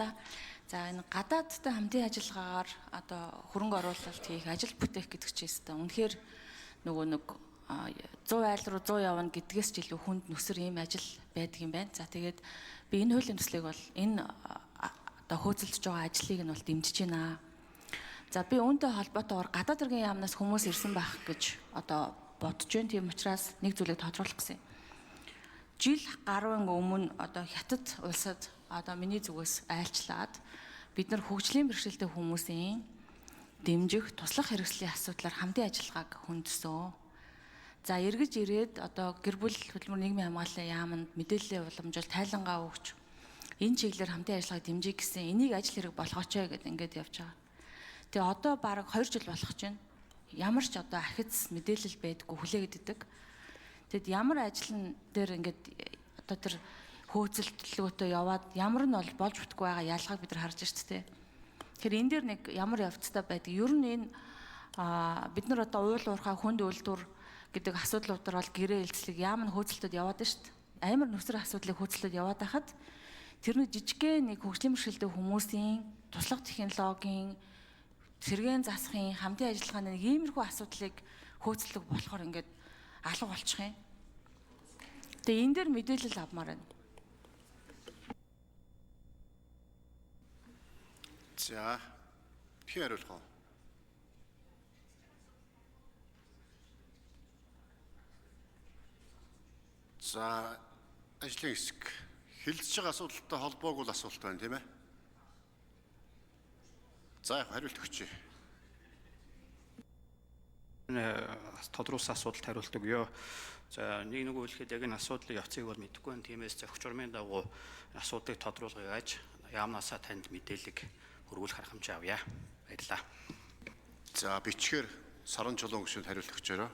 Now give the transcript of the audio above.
За, энэ гадаадтай хамтын ажиллагаагаар одоо хөрөнгө оруулалт хийх, ажил бүтээх гэдэг чинь өстой үнэхээр нөгөө нэг 100 айл руу 100 явна гэдгээс ч илүү хүнд нүсэр ийм ажил байдаг юм байна. За, тэгээд би энэ хуулийн төслийг бол энэ одоо хөөцөлдөж байгаа ажлыг нь бол дэмжиж байна. За, би үүнтэй холбоотойгоор гадаад хэргийн яамнаас хүмүүс ирсэн байх гэж одоо бодож байна. Тийм учраас нэг зүйлийг тодруулах гэсэн юм. Жил гаруйн өмнө одоо Хятад улсад одоо миний зүгээс айлчлаад бид нар хөгжлийн бэрхшээлтэй хүмүүсийн дэмжих, туслах хэрэгслийн асуудлаар хамтын ажиллагааг хөндсөн. За, эргэж ирээд одоо гэр бүл хөдөлмөр нийгмийн хамгааллын яаманд мэдээллийн уламжлал тайлангаа өгч энэ чиглэлээр хамтын ажиллагааг дэмжих гэсэн энийг ажил хэрэг болгооч гэдээ ингээд явж байгаа. Тэгээ одоо бараг 2 жил болох чинь ямар ч одоо ахиц мэдээлэл байдаггүй хүлээгээд идэг. Тэгэд ямар ажил нь дээр ингээд одоо тэр хөөцөлтлөгөөтэй яваад ямар нь бол болж бүтгүй байгаа ялгааг бид нар харж шүү дээ. Тэгэхээр энэ дээр нэг ямар явцтай байдаг. Ер нь энэ бид нар одоо уул уурхай хүнд үйлдвэр гэдэг асуудлуудаар бол гэрээ хэлцлэг яам нь хөөцөлтөд яваад шүү дээ. Амар нүсэр асуудлыг хөөцөлтөд яваад байхад тэр нэг жижигхэн нэг хөгжлийн бэрхшээлтэй хүмүүсийн туслах технологийн сэргээн засахын хамтын ажиллагааны нэг иймэрхүү асуудлыг хөөцөлдөг болохоор ингээд алга болчих юм. Тэгээ энэ дээр мэдээлэл авмаар байна. За, хэн хариулах вэ? За, ажлын хэсэг хэлэлцэж байгаа асуудалтай холбоогүй л асуулт байна, тийм ээ? За, яг хариулт өгчээ. Тодруулсан асуудалд хариулт өгье. За, нэг нөгөө хэлэхэд яг энэ асуудлын явцыг бол мэдэхгүй байна. Тиймээс зохих журмын дагуу асуудлыг тодруулгыг аж яамнаасаа танд мэдээллийг хүргүүлэх арга хэмжээ авъя. Баярлалаа. За, бичгээр Саран Чулуун гишүүнд хариулт өгчөөрэй.